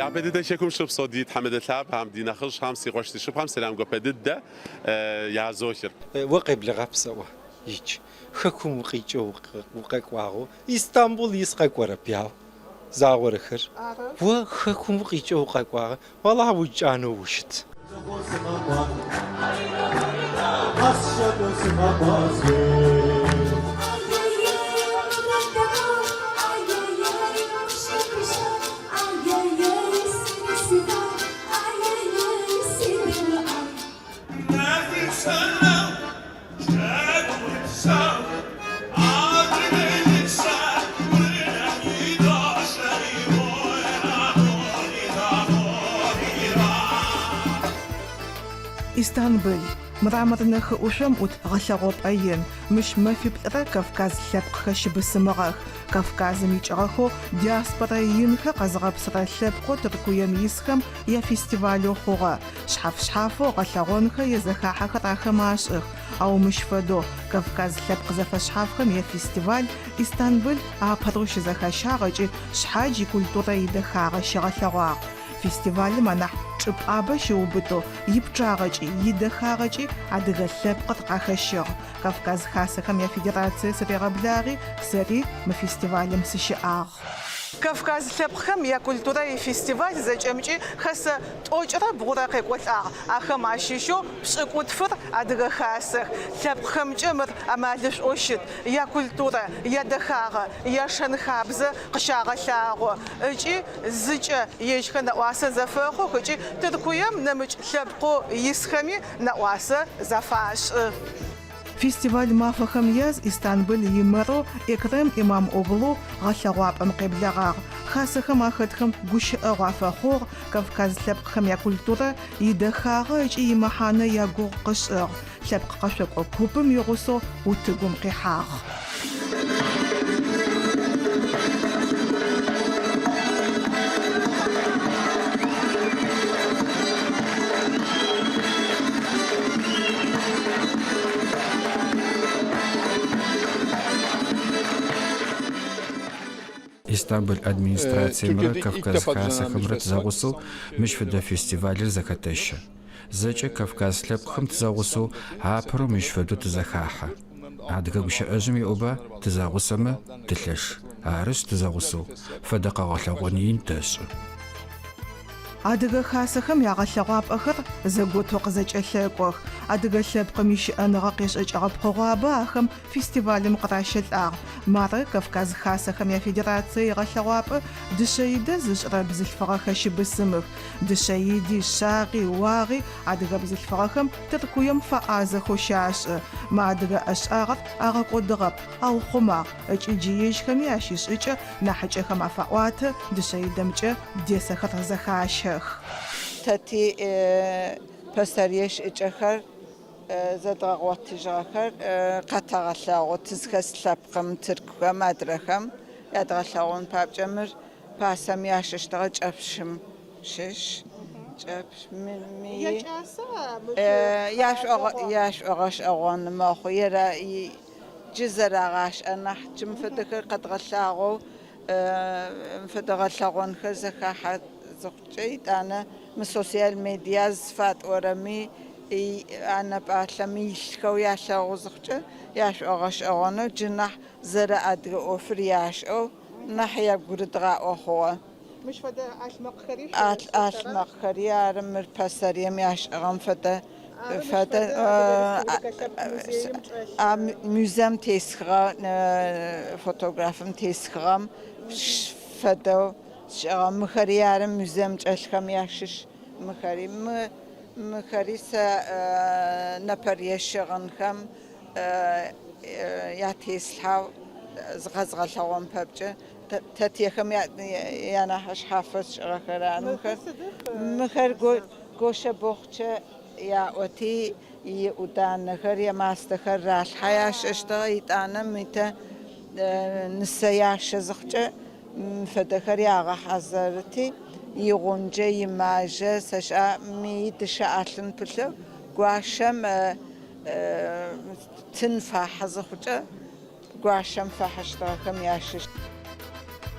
Япэ дыдэ хэкум щыпсэу ди тхьэмадэ лъапӏэхэм, ди нэхъыжьхэм, си къуэш си шыпхъухэм сэлам гуапэ дыдэ язохыр. О къеблэгъап сэӏо икӏ. Хэкум укъикӏэу укъэкӏуагъэу Истамбул ис къэкӏорэп яу загъорэхэр. О хэкум укъикӏэу укъэкӏуагъэ, Алахь укӏанэу ущыт. Истанбыл, Мраморнэ хыӏушъом ӏут гъэлъэгъопӏэ ин. Мыщ мэфиплӏырэ кавказ лъэпкъхэр щыбысымыгъэх. Кавказым икӏыгъэхэу диаспорэ инхэр къэзыгъэпсырэ лъэпкъэу Тыркуем исхэм яфестивалэу хъугъэ. Шъхьаф-шъхьафэу гъэлъэгъонхэр е зэхахьэхэр ахэм ашӏых, ау мыщ фэдэу Кавказ лъэпкъ зэфэшъхьафхэм яфестиваль Истанбыл апэрэу щызэхащагъ ыкӏи шъхьадж икультурэ идэхагъэ щигъэлъэгъуагъ. Фестивалым анахь чӏыпӏабэ щиубытэу ипчъагъэкӏи, идэхагъэкӏи адыгэ лъэпкъыр къахэщыгъ. Кавказ хасэхэм яфедерацие сырегъэблагъи, сэри мы фестивалым сыщыӏагъ. Кавказ лъэпкъхэм якультурэ ифестиваль зэкӏэмкӏи хэсэ тӏокӏырэ бгъурэ къекӏолӏагъ. Ахэм ащыщэу пшӏыкӏутфыр Адыгэ Хасэх. Лъэпкъхэмкӏэ мыр амалышӏоу щыт, якультурэ, ядэхагъэ, яшэн-хабзэ къыщагъэлъагъо ыкӏи зыкӏэ ежьхэр нэӏуасэ зэфэхъух ыкӏи Тыркуем нэмыкӏ лъэпкъэу исхэми нэӏуасэ зафашӏы. Фестиваль мафэхэм яз Истанбыл имэрэу Экрем Имамоглу гъэлъэгъуапӏэм къеблэгъагъ. Хасэхэм ахэтхэм гущыӏэгъу афэхъугъ, кавказ лъэпкъхэм якультурэ идэхагъэ ыкӏи имэхьанэ ягугъу къышӏыгъ, лъэпкъ къэшъокӏо купым игъусэу утыгум къихьагъ. Истамбыл администрациемрэ Кавказ хасэхэмрэ тызэгъусэу мыщ фэдэ фестивалыр зэхэтэщэ. Зэкӏэ кавказ лъэпкъхэм тызэгъусэу апэрэу мыщ фэдэу тызэхахьэ. Адыгэ гущыӏэжъым еӏоба, тызэгъусэмэ, тылъэш. Арышъ, тызэгъусэу фэдэ къэгъэлъэгъон ин тэшӏы. Адыгэ хасэхэм ягъэлъэгъуапӏэхэр зэготэу къызэкӏэлъэкӏох. Адыгэ лъэпкъым ищыӏэныгъэ къешӏэкӏыгъэ пкъыгъуабэ ахэм фестивалым къыращэлӏагъ. Мары Кавказ хасэхэм яфедерацие игъэлъэгъуапӏэ дышъэидэ зышӏырэ бзылъфыгъэхэр щыбысымых. Дышъэиди, шъагъи, уагъи адыгэ бзылъфыгъэхэм Тыркуем фэӏазэхэу щашӏы. Мы адыгэ ӏэшӏагъэр агъэкӏодыгъэп, аухъумагъ ыкӏи джы ежьхэми ащ ишӏыкӏэ нахьыкӏэхэм афаӏуатэ, дышъэидэмкӏэ десэхэр зэхащэх. Тэ ти пэсэрые шӏыкӏэхэр зэдгъэгъотыжьыгъэхэр къэтэгъэлъэгъу, тызхэс лъэпкъым, тыркухэм, адрэхэм ядгъэлъэгъун папкӏэ мыр Пасэм яшӏыщтыгъэ кӏэпщым щыщ. Кӏэпщ яшӏогъэшӏэгъон мэхъу. Ерэ джы зэрагъашӏэ нахь джы мы фэдэхэр къэдгъэлъагъоу, мы фэдэ гъэлъэгъонхэр зэхахьэ зыхъукӏэ, етӏанэ мы социал медиа зыфатӏорэми анэ пӏалъэми илъхэу ялъэгъу зыхъукӏэ, яшӏогъэшӏэгъонэу джы нахь зэрэадыгэ ӏофыр яшӏэу Нахь ягурыдгъаӏо хъугъэ. Мыщ фэдэ ӏалъмэкъхэри шъошӏыхэра? ӏалъмэкъхэри ары, мыр пэсэрием яшӏыгъэм фэдэ фэдэ а музеим тесхыгъэ фотографым тесхыгъэм фэдэу сшӏыгъэ. Мыхэри ары музеим чӏэлъхэм ящыщ мыхэри. Мы мыхэри сэ нэпэрые щыгъынхэм ятеслъхьау зыкъэзгъэлъэгъон пэпкӏэ тэтыехэм янахь шъхьафэ сшӏыгъэхэр ары мыхэр. Мыхэр гощэ бохъчэ яӏоти, иӏуданэхэр е мастэхэр ралъхьэ яшӏэщтыгъэ, итӏанэ мыйтэ нысэ ящэ зыхъукӏэ мы фэдэхэр ягъэхьазэрыти, игъунджэ, имажьэ, сэшӏа, ми дышъэ ӏэлъын пылъэу гуащэм Тын фахьы зыхъукӏэ, гуащэм фахьыщтыгъэхэм ящыщ.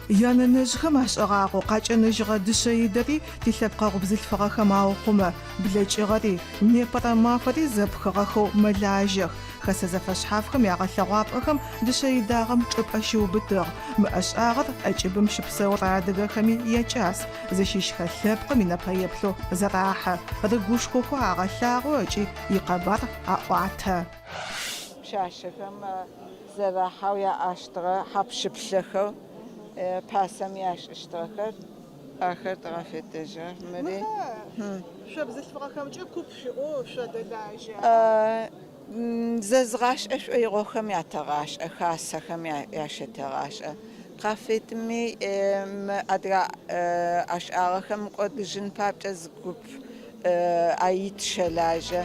Янэнэжъхэм ашӏыгъагъэу къакӏэныжьыгъэ дышъэидэри тилъэпкъэгъу бзылъфыгъэхэм аухъумэ, блэкӏыгъэри, непэрэ мафэри зэпхыгъэхэу мэлажьэх. Хэсэ зэфэшъхьафхэм ягъэлъэгъуапӏэхэм дышъэидагъэм чӏыпӏэ щиубытыгъ. Мы ӏэшӏагъэр ӏэкӏыбым щыпсэурэ адыгэхэми якӏас, зыщыщхэ лъэпкъым инэпэеплъэу зэрахьэ, рыгушхохэу агъэлъагъо ыкӏи икъэбар аӏуатэ. Пшъашъэхэм зэрахьэу яӏэщтыгъэ хьап-щыплъэхэу пасэм яшӏыщтыгъэхэр ахэр дгъэфедэжьыгъэх. Мыри. Шъо бзылъфыгъэхэмкӏэ куп шъуиӏэу шъуадэлажьэ. Зэзыгъашӏэ шӏоигъохэм ятэгъашӏэ, хасэхэм ящэтэгъашӏэ. КАФФЕД-ми мы адыгэ ӏэшӏагъэхэм мыкӏодыжьын папкӏэ зы куп аит щэлажьэ.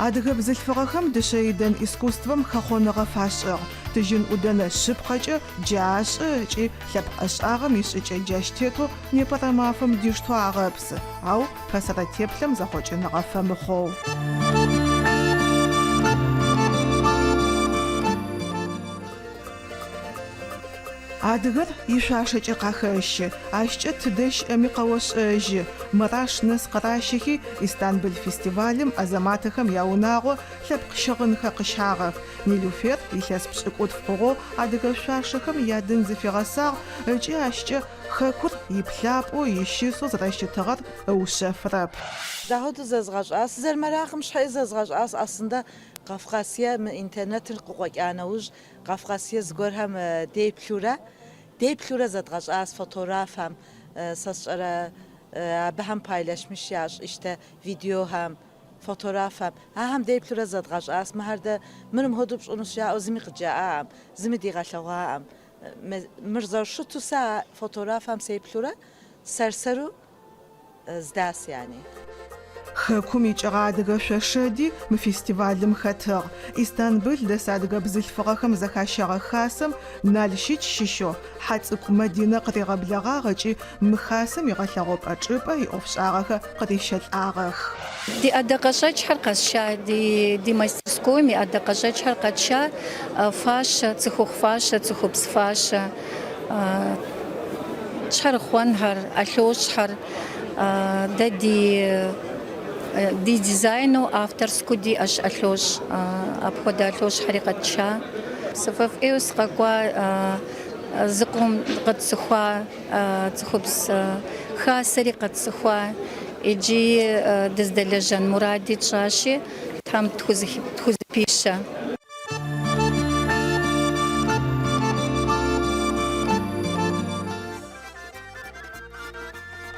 Адыгэ бзылъфыгъэхэм дышъэидэн искусствэм хэхъоныгъэ фашӏыгъ. Тыжьын ӏудэнэ шъыпкъэкӏэ джы ашӏы ыкӏи лъэпкъ ӏэшӏагъэм ишӏыкӏэ джащ тетэу непэрэ мафэм диштэу агъэпсы, ау пэсэрэ теплъэм зэхъокӏыныгъэ фэмыхъоу. Адыгэр ишъуашэкӏэ къахэщы, ащкӏэ тыдэ щыӏэми къэошӏэжьы. Мараш нэс къыращыхи, Истанбыл фестивалым Азэматэхэм яунагъо лъэпкъ щыгъынхэр къыщагъэх. Нилюфер илъэс пшӏыкӏутф хъугъэу адыгэ шъуашэхэм ядын зыфигъэсагъ ыкӏи ащкӏэ хэкур иплъапӏэу, ищысэу зэрэщытыгъэр ыушъэфырэп. Дауэду зэзгъэщӏа? Сызэрымэракъым щхьэи зэзгъэщӏащ аслында Къафкъасие мы интернетыр къыкъуэкӏа нэужь Къафкъасие зыгуэрхэм деплъурэ, деплъурэ зэдгъэщӏащ фотографхэм, сэ сщӏэрэ абыхэм пайлэшмыш ящӏыщтэ видеохэм, фотографхэм. Ахэм деплъурэ зэдгъэщӏащ, мыхэр дэ мыр мыхуэдэу пщӏынущ жаӏэу зыми къыджаӏаӏым, зыми дигъэлъэгъуаӏым. Мыр зэрыщыту сэ а фотографхэм сеплъурэ сэр-сэру здас яни. Хэкум икӏыгъэ адыгэ шъошэди мы фестивалым хэтыгъ. Истанбыл дэс адыгэ бзылъфыгъэхэм зэхащэгъэ хасэм Налщыч щыщэу Хьацӏыкӏу Мадинэ къыригъэблэгъагъ ыкӏи мы хасэм игъэлъэгъопӏэ чӏыпӏэ иӏофшӏагъэхэр къырищэлӏагъэх. Ди ӏэдакъэщӏэкӏхэр къэсша, ди мастерскойм и ӏэдакъэщӏэкӏхэр къэтша, фащэ, цӏыхухъу фащэ, цӏыхубз фащэ. Щхьэрыхъуэнхэр, ӏэлъощӏхэр дэ ди ди дизайну авторскэу диӏэщ ӏэлъощӏ, апхуэдэ ӏэлъощӏхэри къэтша. Сфӏэфӏ ӏейуэ сыкъэкӏуа зыкъом къэтцӏыхуа цӏыхубз хасэри къэтцӏыхуа, иджы дыздэлэжьэн муради тщӏащи, Тхьэм тхузэпищэ.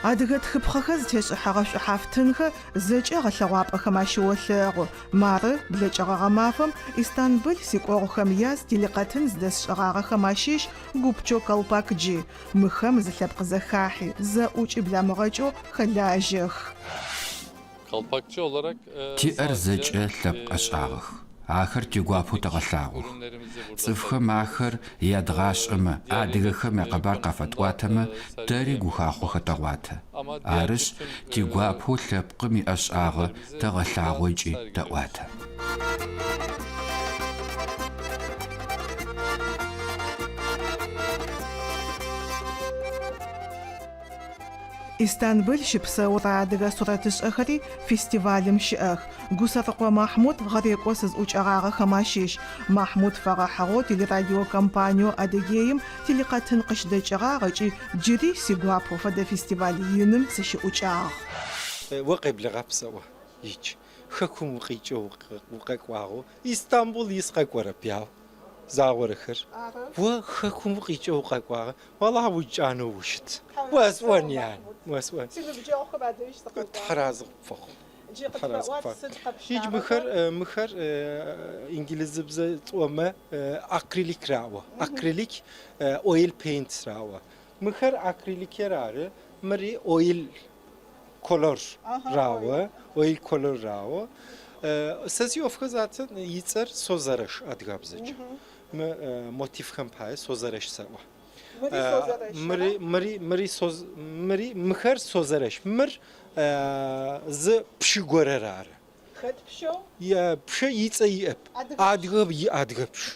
Адыгэ тхыпхъэхэр зытешӏыхьэгъэ шӏухьафтынхэр зэкӏэ гъэлъэгъуапӏэхэм ащыолъэгъу. Мары, блэкӏыгъэ гъэмафэм Истанбыл сикӏогъухэм яз телекъэтын зыдэсшӏыгъагъэхэм ащыщ Гупчэу Калпакджи. Мыхэм зы лъэпкъ зэхахьи, зэӏукӏи бламыгъэкӏэу хэлажьэх. Тиӏэр зэкӏэ лъэпкъ ӏэшӏагъэх, ахэр тигуапэу тэгъэлъагъох. Цӏыфхэм ахэр ядгъашӏэмэ, адыгэхэм якъэбар къафэтӏуатэмэ, тэри гухахъо хэтэгъуатэ. Арышъ, тигуапэу лъэпкъым иӏэшӏагъэ тэгъэлъагъо ыкӏи тэӏуатэ. Истанбыл щыпсэурэ адыгэ сурэтышӏэхэри фестивалым щыӏэх. Гусэрыкъо Махьмут гъэрекӏо сызӏукӏэгъагъэхэм ащыщ. Махьмут фэгъэхьыгъэу телерадиокомпаниеу Адыгеим телекъэтын къыщыдэкӏыгъагъ ыкӏи джыри сигуапэу фэдэ фестиваль иным сыщыӏукӏагъ. О къеблэгъап сэӏо, икӏ. Хэкум укъикӏэу укъэкӏуагъэу Истамбул ис къэкӏорэп яу. Загъорэхэр. О хэкум укъикӏэу укъэкӏуагъэ, Алахь уикӏанэу ущыт. Осӏон, ян, осӏон. Синыбджэгъухэм адэжь сыкъэкӏуагъ. Тхьэразэ къыпфэхъу. Джы къытфэӏуат сыд Икӏ мыхэр, мыхэр инглизыбзэ тӏомэ акрилик раӏо. Акрилик oil paint раӏо. Мыхэр акриликер ары, мыри oil color раӏо, oil color раӏо. Сэ сиӏофхэр затэ ицӏэр Созэрэш адыгабзэкӏэ. Мы мотивхэм пае Созэрэш сэӏо. Мыри мыри мыри соз мыри мыхэр Созэрэш. Мыр зы пщы горэр ары. Хэт пщэу? Пщы ицӏэ иӏэп. Адыгэ адыгэ пщы.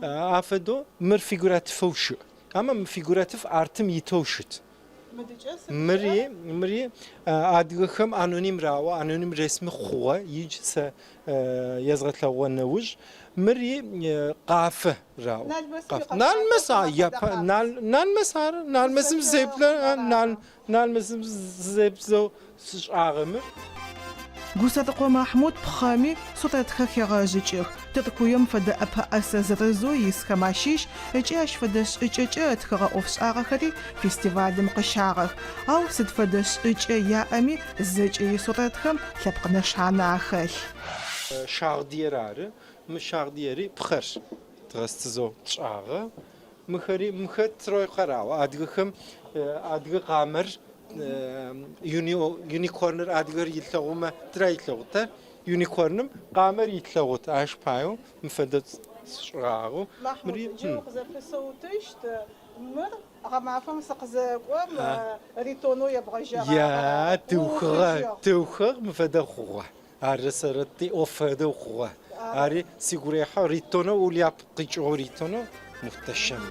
Афэдэу мыр фигуративэу щыӏ. Ама мы фигуратив артым итэу щыт. Мыри, мыри адыгэхэм аноним раӏо, аноним ресми хъугъэ, идж сэ езгъэлъэгъугъэ нэуж. Мыри къафэ раӏо. Налмэс, а, япэ, налмэс ары, налмэсым сеплъэ, налмэсым сызеплъэу сшӏагъэ мыр. Гусэрыкъо Махьмуд пхъэми сурэтхэр хегъэжъыкӏых. Тыркуем фэдэ ӏэпэӏэсэ зырызэу исхэм ащыщ ыкӏи ащ фэдэ шӏыкӏэкӏэ ытхыгъэ ӏофшӏагъэхэри фестивалым къыщагъэх. Ау сыд фэдэ шӏыкӏэ яӏэми зэкӏэ исурэтхэм лъэпкъ нэшанэ ахэлъ. Щагъдыер ары. Мы щагъдыери пхъэр дгъэстызэу тшӏагъэ. Мыхэри, мыхэр тройкъэ раӏо. Адыгэхэм адыгэ къамэр, юникорныр адыгэр илъэгъумэ, тыра илъэгъутэр, юникорным къамэр илъэгъут. Ащ паеу мы фэдэ сшӏыгъагъэу. Махьмуд, джы укъызэпысыутыщт. Мыр гъэмафэм сыкъызэкӏом ритонэу ебгъэжьэгъагъэр. Я, тыухыгъэ, тыухыгъ, мы фэдэ хъугъэ. Ары сэры тиӏоф фэдэу хъугъэ. Ари сигу рехьы, ритонэу Уляб къикӏыгъэу ритонэу мухтэщэм.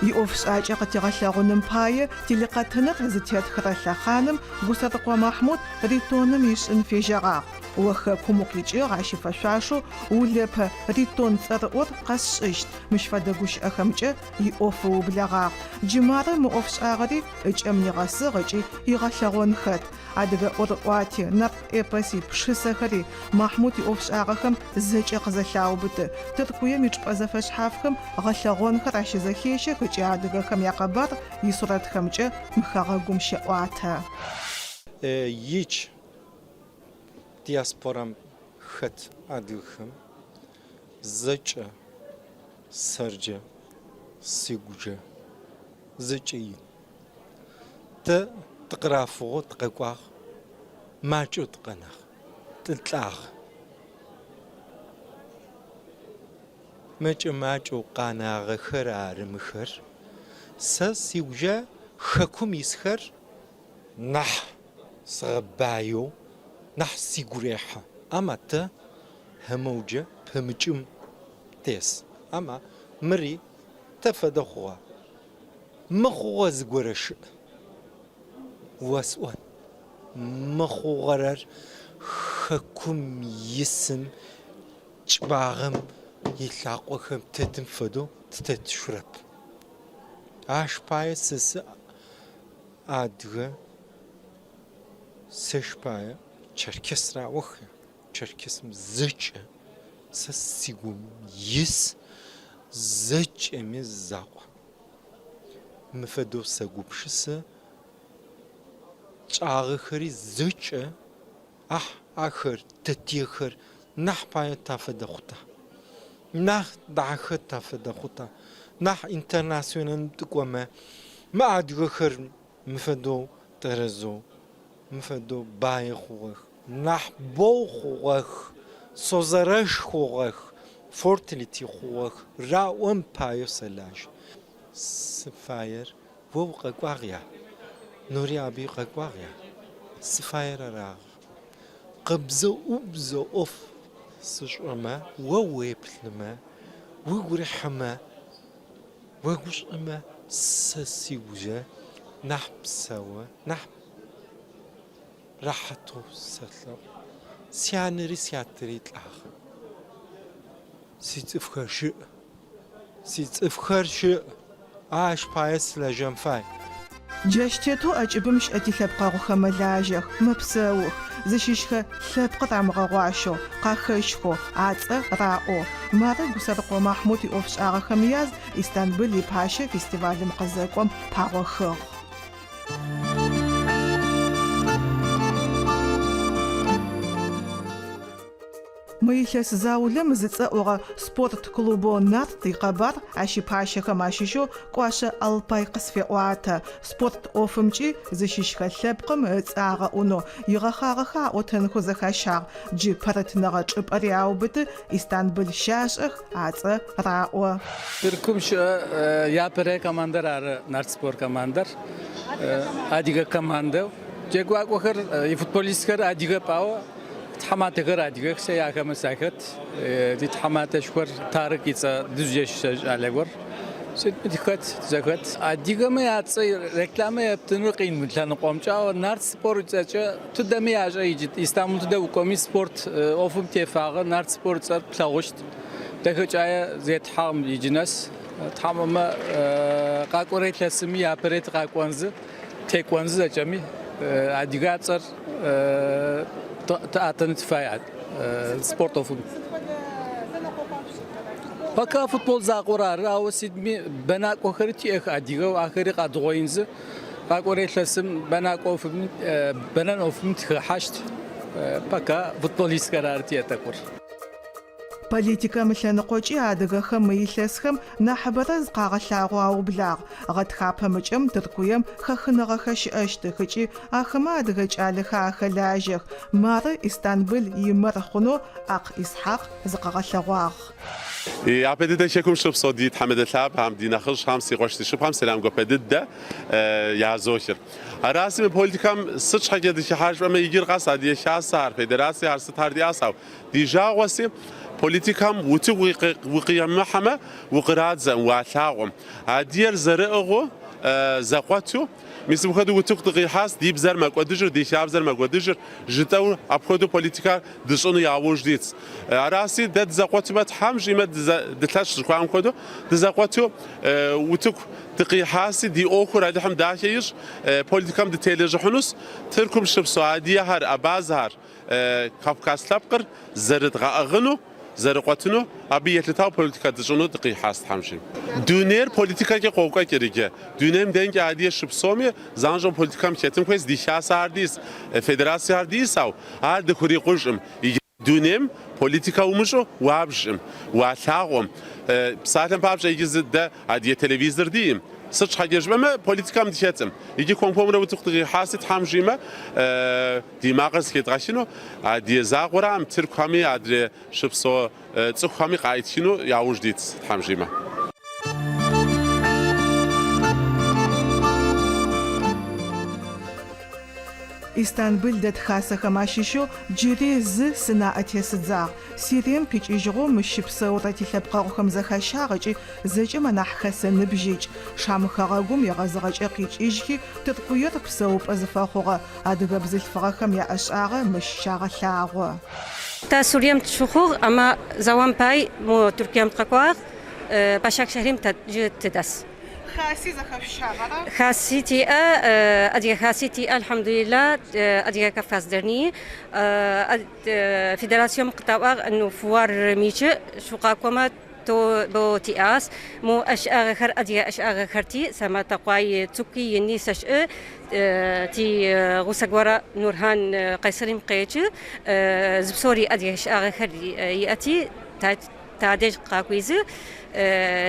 Иӏофшӏакӏэ къытигъэлъэгъуным пае телекъэтыныр зытетхырэ лъэхъаным Гусэрыкъо Махьмуд ритоным ишӏын фежьэгъагъ. О хэкум укъикӏыгъ, ащ ифэшъуашэу улэпэ ритон цӏэрыӏор къэсшӏыщт, мыщ фэдэ гущыӏэхэмкӏэ иӏоф ыублэгъагъ. Джы мары мы ӏофшӏагъэри ыкӏэм нигъэсыгъ ыкӏи игъэлъэгъон хэт. Адыгэ ӏорыӏуати, нарт эпоси, пшысэхэри Махьмуд иӏофшӏагъэхэм зэкӏэ къызэлъаубыты. Тыркуем ичӏыпӏэ зэфэшъхьафхэм гъэлъэгъонхэр ащызэхещэх ыкӏи адыгэхэм якъэбар исурэтхэмкӏэ мы хэгъэгум щеӏуатэ. Ич диаспорэм хэт адыгэхэм зэкӏэ сэрджэ, сигуджэ зэкӏэ ин. Тэ тыкъырафыгъэу тыкъэкӏуагъ, макӏэу тыкъэнагъ, тылӏагъ. Мэкӏэ-макӏэу къэнагъэхэр ары мыхэр. Сэ сигукӏэ хэкум исхэр нахь сгъэбаеу, нахь сигу рехьы. Ама тэ хьэмэуджэ пэмыкӏым тес. Ама мыри тэ фэдэ хъугъэ. Мыхъугъэ зыгорэ щыӏ. Осӏон, мыхъугъэрэр хэкум исым кӏыбагъэм илъакъохэм тетым фэдэу тытетышъурэп. Ащ пае сэ сы адыгэ, сэщ пае черкес раӏох. Черкесым зэкӏэ сэ сигум ис зэкӏэми закъо. Мы фэдэу сэгупшысэ, тшӏагъэхэри зэкӏэ, ахь, ахэр, тэтиехэр нахь пае тафэдэ хъута? Нахь дахэ тафэдэ хъута? Нахь интернациональным тыкӏомэ, мы адыгэхэр мы фэдэу тэрэзэу, мы фэдэу бае хъугъэх. Нахь боу хъугъэх, созэрэш хъугъэх, фортилити хъугъэх, раӏон паеу сэлажьэ. Сыфаер о укъэкӏуагъ я, Нури аби къэкӏуагъ я, сыфаер арагъ. Къэбзэ-ӏубзэ ӏоф сшӏэмэ, о уеплъымэ, угу рихьымэ, уегушӏомэ, сэ сигукӏэ нахь псэу, нахь. Рэхьатэу сэлъэгъу. Сянэри сятэри лӏагъ. Сицӏыфхэр щыӏ. Сицӏыфхэр щыӏ. Ащ пае сылэжьэн фай. Джащ тетэу ӏэкӏыбым щыӏэ тилъэпкъэгъухэр мэлажьэх, мэпсэух, зыщыщхэ лъэпкъыр амыгъэгъуащэу, къахэщхэу, ацӏэ раӏоу. Мары Гусэрыкъо Махьмуд иӏофшӏагъэхэм яз Истанбыл ипащэ фестивалым къызэкӏом пагъохыгъ. Мы илъэс заулэм зыцӏэ ӏугъэ спорт клубэу Нарт икъэбар ащ ипащэхэм ащыщэу Кӏуашъэ Алпай къысфеӏуатэ. Спорт ӏофымкӏи зыщыщхэ лъэпкъым ыцӏэ агъэӏунэу, игъэхъагъэхэр аӏотэнхэу зэхащагъ. Джы пэрытныгъэ чӏыпӏэри аубыты, Истанбыл щашӏэх, ацӏэ раӏо. Тыркум щыӏэ япэрэ командэр ары Нарт спорт командэр. Адыгэ командэу. Джэгуакӏохэр, ифутболистхэр адыгэп, ау тхьаматэхэр адыгэх, сэ ахэмэ сахэт. Ди тхьаматэшхор Тарык и цӏэ Дызджэ щыщ кӏалэ гор. Сытми тыхэт, тызэхэт. Адыгэмэ яцӏэ рекламэ ептыныр къин мы лъэныкъомкӏэ, ау Нарт спорт ыцӏэкӏэ тыдэми ашӏэ иджы. Истамбул тыдэ укӏоми спорт ӏофым тефагъэ Нарт спорт цӏэр плъэгъущт. Дэхэкӏае зетхьагъ иджы нэс. Тхьам ыӏомэ, къакӏорэ илъэсыми апэрэ тыкъакӏонзы, текӏонзы зэкӏэми адыгацӏэр тыӏэтын тыфай спорт ӏофым. Пока футбол закъор ары, ау сыдми бэнакӏохэри тиӏэх адыгэу, ахэри къадгъоинзы, къакӏорэ илъэсым бэнакӏо ӏофым, бэнэн ӏофым тыхэхьащт. Пока футболистхэр ары тиӏэ тӏэкӏур. Политикэм ылъэныкъокӏи адыгэхэм мы илъэсхэм нахьыбэрэ зыкъагъэлъагъоу аублагъ. Гъэтхапэм ыкӏэм Тыркуем хэхыныгъэхэр щыӏэщтых ыкӏи ахэмэ адыгэ кӏалэхэр ахэлажьэх. Мары Истанбыл имэр хъунэу Акъ Исхьакъ зыкъыгъэлъэгъуагъ. Япэ дыдэ хэкум щыпсэу ди тхьэмадэ лъапӏэхэм, ди нэхъыжьхэм, си къуэш, си шыпхъухэм сэлам гуапэ дыдэ язохыр. Араси мы политикэм сыт щхьэкӏэ дыхыхьа жыпӏэмэ, иджыр къэс адыгэ хасэхэр, федерациехэр, сытхэр диӏащ, ауэ ди жагъуэси, политикэм утыку укъимыхьэмэ, укъырадзэм, уалъагъум. Адыгэр зэрыӏыгъыу, зэкъуэту, мис мыпхуэдэу утыку дыкъихьащ, ди бзэр мэкӏуэдыжыр, ди хабзэр мэкӏуэдыжыр, жытӏэу апхуэдэу политикэ дыщӏыну яужь дитщ. Араси, дэ дызэкъуэтмэ, Тхьэм жиӏэмэ, дылъэщ жыхуаӏэм хуэдэу, дызэкъуэту утыку дыкъихьаси, ди ӏуэхур Алыхьым дахэ ищӏ, политикэм дытелэжьыхьынущ, Тыркум щыпсэу адыгэхэр, абазэхэр, Кавказ лъэпкъыр зэрыдгъэӏыгъыну, зэрыкъуэтыну, абы елъытауэ политикэ дыщӏыну дыкъихьащ Тхьэм жиӏэм. Дунейр политикэкӏэ къокӏуэкӏыр иджы. Дунейм дэнкӏэ адыгэ щыпсэуми, занщӏэу политикэм хэтын хуейщ, ди хасэхэр диӏэщ, федерациехэр диӏэщ, ауэ ар дыхурикъужкъым. Иджы дунейм политикэ умыщӏу уабжкъым, уалъагъукъым. Псалъэм папщӏэ иджы зы дэ адыгэ телевизор диӏэм. Сыт щхьэкӏэ жыпӏэмэ, политикэм дыхэтым. Иджы хуэм-хуэмурэ утыку дыкъихьащи, Тхьэм жиӏэмэ, Ди макъыр зыхедгъэхыну, адыгэ закъуэракъым, тыркухэми адрей щыпсэу цӏыхухэми къаитхыну яужь дитщ, Тхьэм жиӏэмэ. Истанбыл дэт хасэхэм ащыщэу джыри зы сынаӏэ тесыдзагъ. Сирием къикӏыжьыгъэу мыщ щыпсэурэ тилъэпкъэгъухэм зэхащагъ ыкӏи зэкӏэм анахь хэсэ ныбжьыкӏ. Шам хэгъэгум егъэзыгъэкӏэ къикӏыжьхи, Тыркуер псэупӏэ зыфэхъугъэ Адыгэ бзылъфыгъэхэм яӏэшӏагъэ мыщ щагъэлъагъо. Тэ Сурием тыщыхъугъ, ама заом пай мо Туркием тыкъэкӏуагъ, Башакшехрим тэ джы тыдэс. Хаси зэхэшъущагъэра? Хаси тиӏэ, Адыгэ хаси тиӏэ, алхьамдулилла, Адыгэ Кавказ Дернеи. Федерацием къытаӏуагъ, ну фуар мичы, шъукъакӏомэ То бо тиӏас, мо ӏэшӏагъэхэр адыгэ ӏэшӏагъэхэр ти, сэ къуай цӏыкӏуи ини сэшӏы, ти гъусэ горэ Нурхан Къайсэрим къекӏы, зыпсори адыгэ ӏэшӏагъэхэр иӏэти, тадэжь къакӏуизы,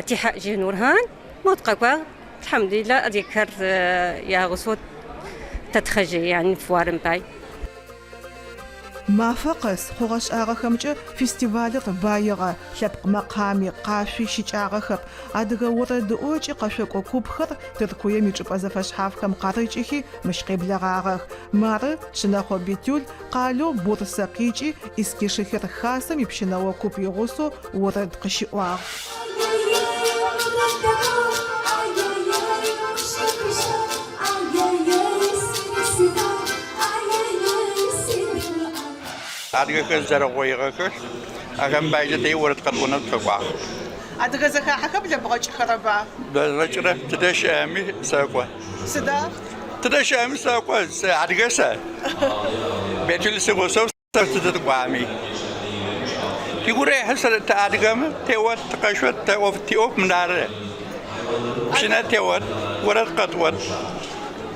тихьэӏджы Нурхан, мо тыкъэкӏуагъ, алхьамдулилла, адыгэхэр ягъусэу тэтхъэжьы, яни фуарым пай. Мафэ къэс хъугъэ-шӏагъэхэмкӏэ фестивалыр баигъэ, лъэпкъ мэкъами, къашъуи щыкӏагъэхэп. Адыгэ орэдыӏо ыкӏи къэшъокӏо купхэр Тыркуем ичӏыпӏэ зэфэшъхьафхэм къарыкӏыхи мыщ къеблэгъагъэх. Мары, Шъынэхъо Бетюл къалэу Бурсэ къикӏи Искишехир хасэм ипщынэо куп игъусэу орэд къыщиӏуагъ. Адыгэхэр зэрэгъоигъэхэр, ахэм паекӏэ тэри орэд къэтӏонэу тыкъэкӏуагъ. Адыгэ зэхахьэхэр блэбгъэкӏыхэрэба? Блэзгъэкӏырэп, тыдэ щыӏэми сэкӏо. Сыда? Тыдэ щыӏэми сэкӏо, сыадыгэ сэ. Бетюл сигъусэу Сэ тыдэ тыкӏуами. Тигу рехьы сэ тыадыгэмэ, теот, тыкъэшъот, тэ ӏоф тиӏоф мынары. Пщынэ теот, орэд къэтӏот.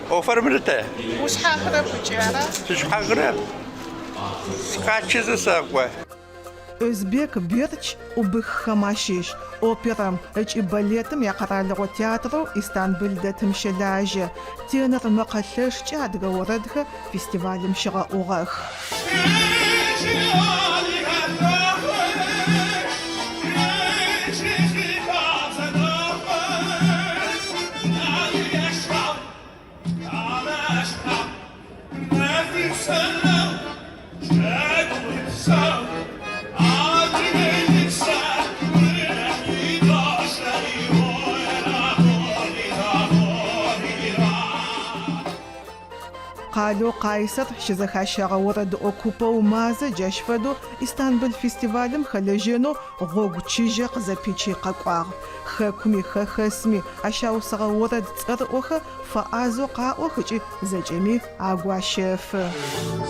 ӏофэр мыры тэ. Ушъхьахырэп ыкӏи ара? Сышъхьахырэп. Сыкъачызэ сэкӏо. Өзбек Берч убыххэм ащыщ. Оперэм ыкӏи балетым якъэралыгъо театрэу Истанбыл дэтым щэлажьэ. Тенор мэкъэ лъэшкӏэ адыгэ орэдхэр фестивалым щигъэӏугъэх. Къалэу Къайсэр щызэхащэгъэ орэдыӏо купэу Мазэ джащ фэдэу Истанбыл фестивалым хэлэжьэнэу гъогу чыжьэ къызэпичи къэкӏуагъ. Хэкуми хэхэсми ащаусыгъэ орэд цӏэрыӏохэр фэӏазэу къаӏох ыкӏи зэкӏэми агу ащэфы.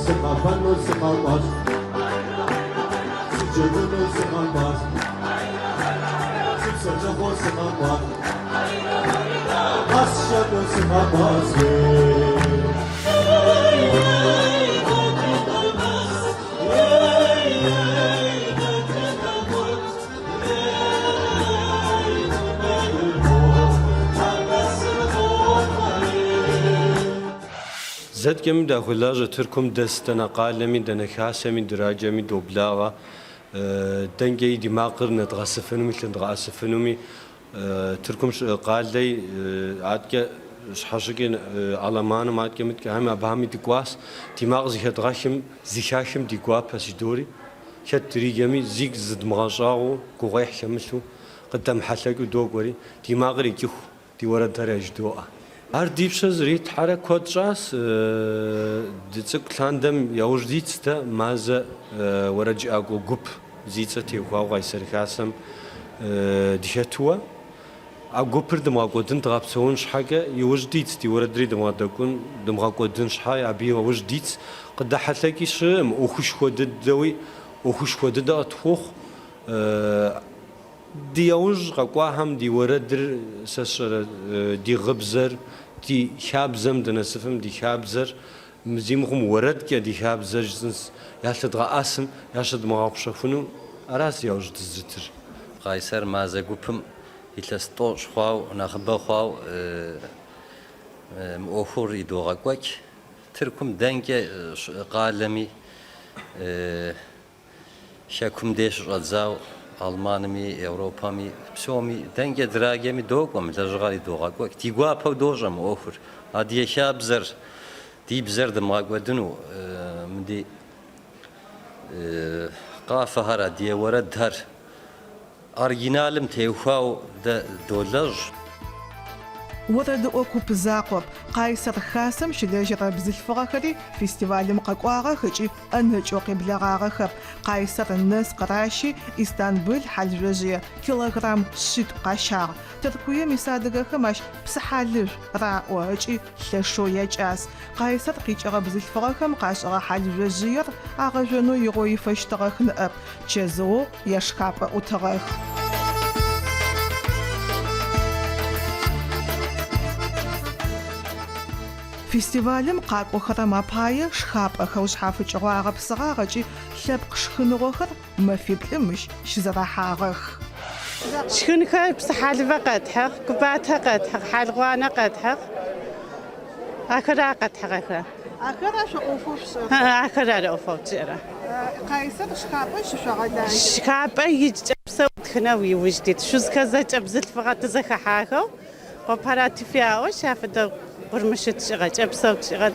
Сыкъэфэнэу сыкъэкӏуащ, сыджэгунэу сыкъэкӏуащ, сыпсэлъыхъоу сыкъэкӏуащ, къэсщэнэу сыкъэкӏуащ. Зэкӏэми дахуэлажьэ Тыркум дэс дэнэ къалэми, дэнэ хасэми, драджэми доблагъэ. Дэнкӏэи ди макъыр нэдгъэсыфынуми, лъэдгъэӏэсыфынуми, Тыркум щыӏэ къалэи, аткӏэ щхьэщыкӏи Аламаным, аткӏэ мыткӏэхэми абыхэми дыкӏуащ. Ди макъ зыхэдгъэхым, зыхахым ди гуапэщ идори. Хэт дриджэми, зигу зыдмыгъэщӏагъуэу, гугъуехь хэмылъу, къыдэмыхьэлъэкӏыу докӏуэри, ди макъыр икӏыху, ди уэрэдхэр яжыдоӏэ. Ар ди пщэ зэритлъхьэрэ куэд щӏащ, дыцӏыкӏу лъандэм яужь дитщ дэ Мазэ уэрэджыӏакӏуэ гуп зи цӏэ теухуауэ Къайсэр Хасэм дыхэтуэ. А гупыр дымыгъэкӏуэдын, дгъэпсэун щхьэкӏэ иужь дитщ, ди уэрэдри дымыгъэдэкӏун, дымыгъэкӏуэдын щхьэ абы иужь дитщ. Къыдэхьэлъэкӏи щыӏым, ӏуэхушхуэ дыдэуи, ӏуэхушхуэ дыдэ къытхуохъу. Ди яужь къэкӏуахэм ди уэрэдыр, сэ сщӏэрэ, ди гъыбзэр, ди хабзэм дынэсыфым, ди хабзэр, зи мыхъум уэрэдкӏэ ди хабзэр жысӏэнс, ялъэдгъэӏэсым, ящыдмыгъэгъупщэхуну, аращ яужь дызытыр. Къайсэр Мазэ гупым илъэс тӏощӏ хъуау, нэхъыбэ хъуау мы ӏуэхур идогъэкӏуэкӏ. Тыркум дэнкӏэ щыӏэ къалэми, Хэкум дей щыщӏэдзау Алманми, Европэми, псоми дэнкӏэ драджэми докӏуэ, мы лэжьыгъэр идогъэкӏуэкӏ. Ди гуапэу дощӏэ мы ӏуэхур. Адыгэ хабзэр, ди бзэр дымыгъэкӏуэдыну, мы ди къафэхэр, адыгэ уэрэдхэр Оригиналым теухуау дэ долэжь. Орэдыӏо куп закъоп, Къайсэр Хасэм щылэжьэрэ бзылъфыгъэхэри фестивалым къэкӏуагъэх ыкӏи ӏэнэкӏэу къеблэгъагъэхэп. Къайсэр нэс къыращи, Истанбыл хьалжъожъые килограмм шъитӏу къащагъ. Тыркуем ис адыгэхэм ащ псыхьалыжъу раӏо ыкӏи лъэшэу якӏас. Къайсэр къикӏыгъэ бзылъфыгъэхэм къашӏыгъэ хьалжъожъыер агъэжъонэу игъо ифэщтыгъэх ныӏэп, чэзыоу яшхапӏэ ӏутыгъэх. Фестивалым къакӏохэрэм апае шхапӏэ хэушъхьафыкӏыгъэу агъэпсыгъагъ ыкӏи лъэпкъ шхыныгъохэр мэфиплӏым мыщ щызэрахьагъэх. Шхынхэр псыхьалывэ къэтхьыгъ, кубатэ къэтхьыгъ, хьалгъуанэ къэтхьыгъ. Ахэра къэтхьыгъэхэр. Ахэра шъо ӏофэу шъушӏэрэр? Ахэр ары ӏофэу тшӏэрэр. Къайсэр шхапӏэ щышъогъэлажьэ? Шхапӏэ иджыкӏэ псэу ӏутхынэу иужь тит. Шъузхэр зэкӏэ бзылъфыгъэ тызэхэхьахэу кооператив яӏэу ащ афэдэ къурмыщы тшӏыгъэ, кӏэпсэу тшӏыгъэ.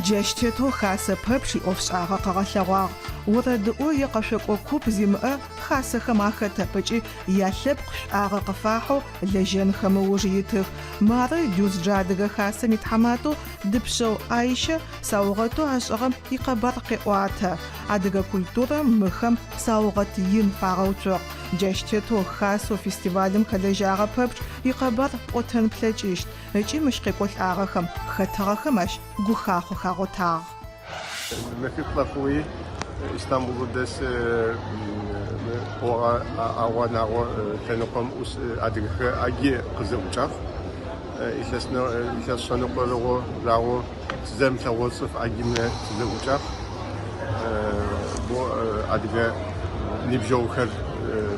Джащ тетэу хасэ пэпчъ иӏофшӏагъэ къыгъэлъэгъуагъ. Орэдыӏо е къэшъокӏо куп зимыӏэ хасэхэм ахэтэп ыкӏи ялъэпкъ шӏуагъэ къыфахьэу лэжьэнхэм ыуж итых. Мары Дюзджэ Адыгэ Хасэм итхьаматэу Дыпшъэу Айщэ саугъэтэу ашӏыгъэм икъэбар къеӏуатэ. Адыгэ культурэм мыхэм саугъэт ин фагъэуцугъ. Джащ тетэу хасэу фестивалым хэлэжьагъэ пэпчъ икъэбар пӏотэн плъэкӏыщт ыкӏи мыщ къекӏолӏагъэхэм, хэтыгъэхэм ащ гухахъо хагъотагъ. Мэфиплӏэ хъуи Истамбул дэс къогъэ ӏэгъо-нагъо лъэныкъом ӏус адыгэхэр ӏаджи къызэӏукӏагъ. Илъэс илъэс шъэныкъорыгъо рагъо тызэмылъэгъугъэ цӏыф ӏаджимэ тызэӏукӏагъ. Бо адыгэ ныбджэгъухэр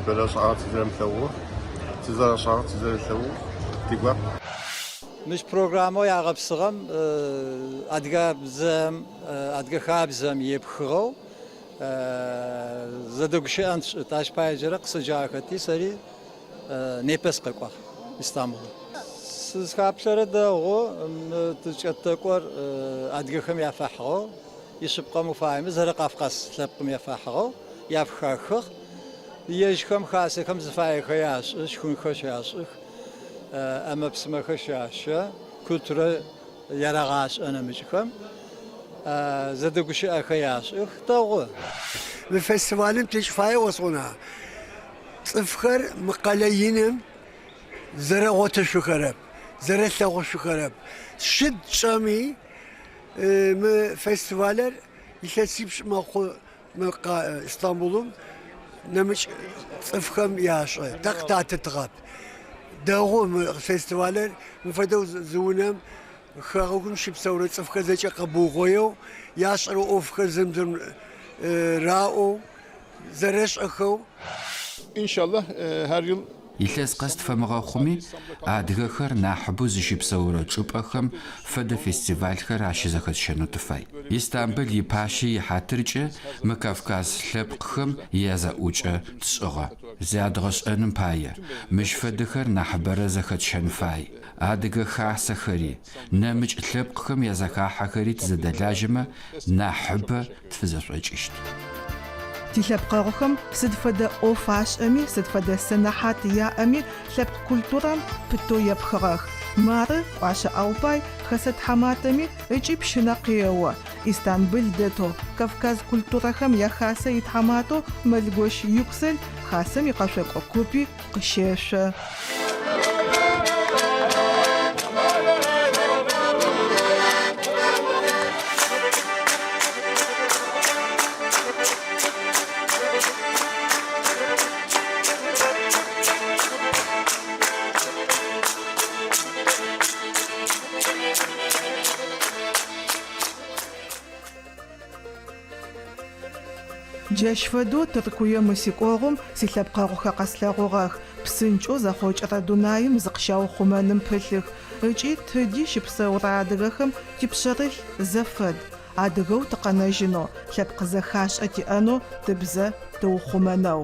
бэрэ шӏагъэ тызэрэмылъэгъугъ, тызэрэшӏагъ, тызэрэлъэгъугъ, тигуап. Мыщ программэу ягъэпсыгъэм адыгабзэм, адыгэ хабзэм епхыгъэу зэдэгущыӏэн тшӏыт. Ащ пае джырэ къысэджагъэхэти, сэри непэ сыкъэкӏуагъ Истамбул. Сызхаплъэрэ дэгъу, мы тызкӏэт тӏэкӏор адыгэхэм яфэхьыгъэу, ишъыпкъэм уфаемэ, зэрэ Кавказ лъэпкъым яфэхьыгъэу яфхахыгъ. Ежьхэм хасэхэм зыфаехэр яшӏы, шхынхэр щашӏых. ӏэмэ-псымэхэр щащэ, культурэ ярагъашӏэ нэмыкӏхэм. Зэдэгущыӏэхэ яшӏых, дэгъу. Мы фестивалым тыкӏыфае осӏона, цӏыфхэр мы къэлэ иным зэрэгъотышъухэрэп, зэрэлъэгъушъухэрэп. Шъыд тшӏэми, мы фестивалыр илъэсипшӏ мэхъу мы Истамбулым нэмыкӏ цӏыфхэм яшӏэ, тэ къытатытыгъэп. Дэгъу мы фестивалыр мы фэдэу зы унэм хэгъэгум щыпсэурэ цӏыфхэр зэкӏэ къэбыугъоеу, яшӏэрэ ӏофхэр зым зым раӏоу, зэрэшӏэхэу. İnşallah her yıl Илъэс къэс тфэмыгъэхъуми, адыгэхэр нахьыбэу зыщыпсэурэ чӏыпӏэхэм фэдэ фестивальхэр ащызэхэтщэнэу тыфай. Истамбыл ипащэ ихьатыркӏэ мы кавказ лъэпкъхэм язэӏукӏэ тшӏыгъэ. Зядгъэшӏэным пае, мыщ фэдэхэр нахьыбэрэ зэхэтщэн фай. Адыгэ хасэхэри, нэмыкӏ лъэпкъхэм язэхахьэхэри тызэдэлажьэмэ, нахьыбэ тфызэшӏокӏыщт. Тилъэпкъэгъухэм сыд фэдэ ӏоф ашӏэми, сыд фэдэ сэнэхьат яӏэми, лъэпкъ культурэм пытэу епхыгъэх. Мары, Кӏуашъэ Алпай хэсэ тхьаматэми ыкӏи пщынэ къео. Истанбыл дэтэу Кавказ культурэхэм я Хасэ итхьаматэу Мэлгощ Юксел хасэм икъэшъокӏо купи къыщешъо. Джащ фэдэу Тыркуем мы сикӏогъум силъэпкъэгъухэр къэслъэгъугъэх, псынкӏэу зэхъокӏырэ дунаим зыкъыщаухъумэным пылъых ыкӏи тыди щыпсэурэ адыгэхэм типшъэрылъ зэфэд, адыгэу тыкъэнэжьынэу, лъэпкъ зэхашӏэ тиӏэнэу, тыбзэ тыухъумэнэу.